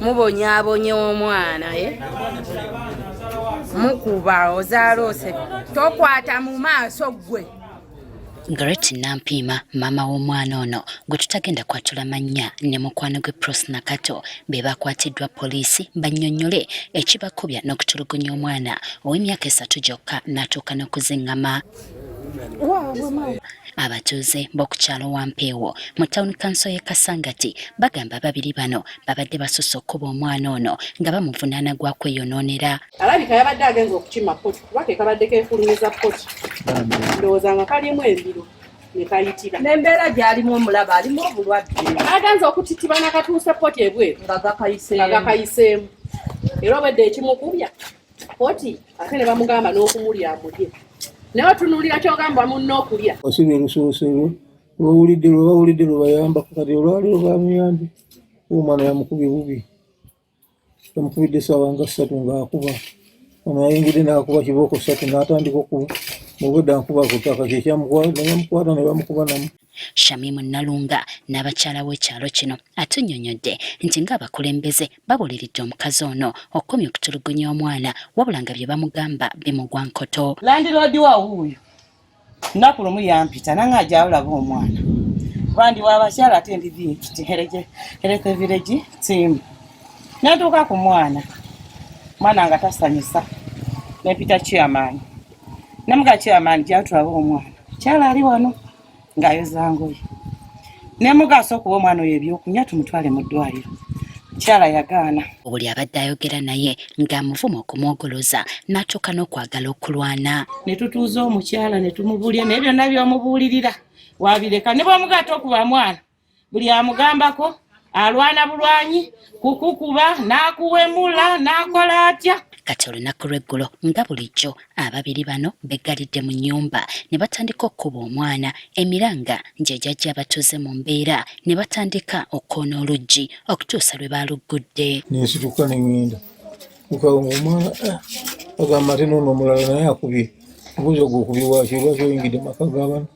Mubonyabonya omwana eh? Mukuba ozaaloose tokwata mu maaso ggwe. Goretti Nampiima maama w'omwana ono gwe tutagenda kwatula mannya ne mukwano gwe Pross Nakato be bakwatiddwa poliisi bannyonnyole ekibakubya n'okutulugunya omwana ow'emyaka 3 gyokka n'atuuka n'okuzingama. Abatuuze b'oku kyalo Wampeewo mu Town Council y'e Kasangati bagamba ababiri bano babadde basusse okukuba omwana ono nga bamuvunaana gwa kweyonoonera. Alabika yabadde agenze okukima poti kuba ke kabadde keefulumiza poti, ndowooza nga kalimu embiro ne kayitira. N'embeera gy'alimu omulaba alimu obulwadde. Agenze okutitiba nakatuuse poti ebweru nga gakayiseemu era obwedda ekimukubya poti ate ne bamugamba n'okumulya amulye naye otunuulira ky'ogamba munno okulya. Osibye olusoose lwowulidde lwebawulidde lwebayambako kati olwaliwo bamuyambye omwana yamukubye bubi yamukubidde essaawa nga 3 ng'akuba ono yayingidde n'akuba kibooko 3 n'atandika okuba mubwedda nkuba ku ttaka kyekyamukwata ne bamukuba namu. Shamim Nalunga n'abakyala w'ekyalo kino atunnyonnyodde nti ng'abakulembeze babuuliridde omukazi ono okukomya okutulugunya omwana wabula nga bye bamugamba bimugwa nkoto. Landiroodi wa wuuyo nnaku lumu yampita nange ajja olaba omwana kuba ndi w'abakyala ate ndi VHT Health Village team. Natuuka ku mwana, mwana nga tasanyusa nempita chairman nemuga chairman jja tulabe omwana kyala ali wano ng'ayoza ngoye nemugaasa okuwa omwana oyo ebyokunywa tumutwale mu ddwaliro. Mukyala yagaana. Buli abadde ayogera naye ng'amuvuma okumwogoloza n'atuuka n'okwagala okulwana. Ne tutuuza omukyala ne tumubuulira naye byonna by'omubuulirira wabireka ne bw'omugatta okuba mwana buli amugambako alwana bulwanyi kukukuba n'akuwemula n'akola atya. Kati olunaku lw'eggulo nga bulijjo ababiri bano beggalidde mu nnyumba ne batandika okukuba omwana emiranga gy'egyajja abatuuze mu mbeera ne batandika okukoona oluggi okutuusa lwe baaluggudde. Nensituka ne ŋŋenda kukawo ng'omwana agamba ate n'ono omulala naye akubye obuuza gwe okubye waaki lwaki oyingidde maka g'abano.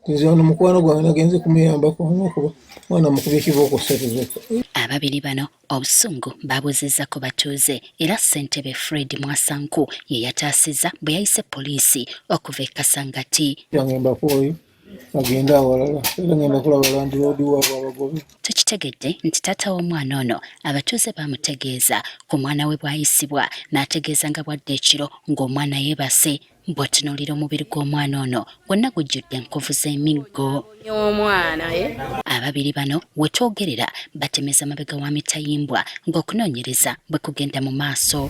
Nze ono mukwano gwange nagenze kumuyambako n'okuba mwana mukubye kibooko 3 zokka. Ababiri bano obusungu baabuzizza ku batuuze era ssentebe Fred Mwasanku ye yataasizza bwe yayise poliisi okuva e Kasangati. Yange mbakooye agende awalala era ngenda kulaba landiroodi waabwe abagobe. Tukitegedde nti taata w'omwana ono abatuuze baamutegeeza ku mwana we bw'ayisibwa n'ategeeza nga bw'adda ekiro ng'omwana yeebase. Bw'otunuulira omubiri gw'omwana ono gwonna gujjudde enkovu z'emiggo. Ababiri bano we twogerera batemeza mabega wa mitayimbwa ng'okunoonyereza bwe kugenda mu maaso.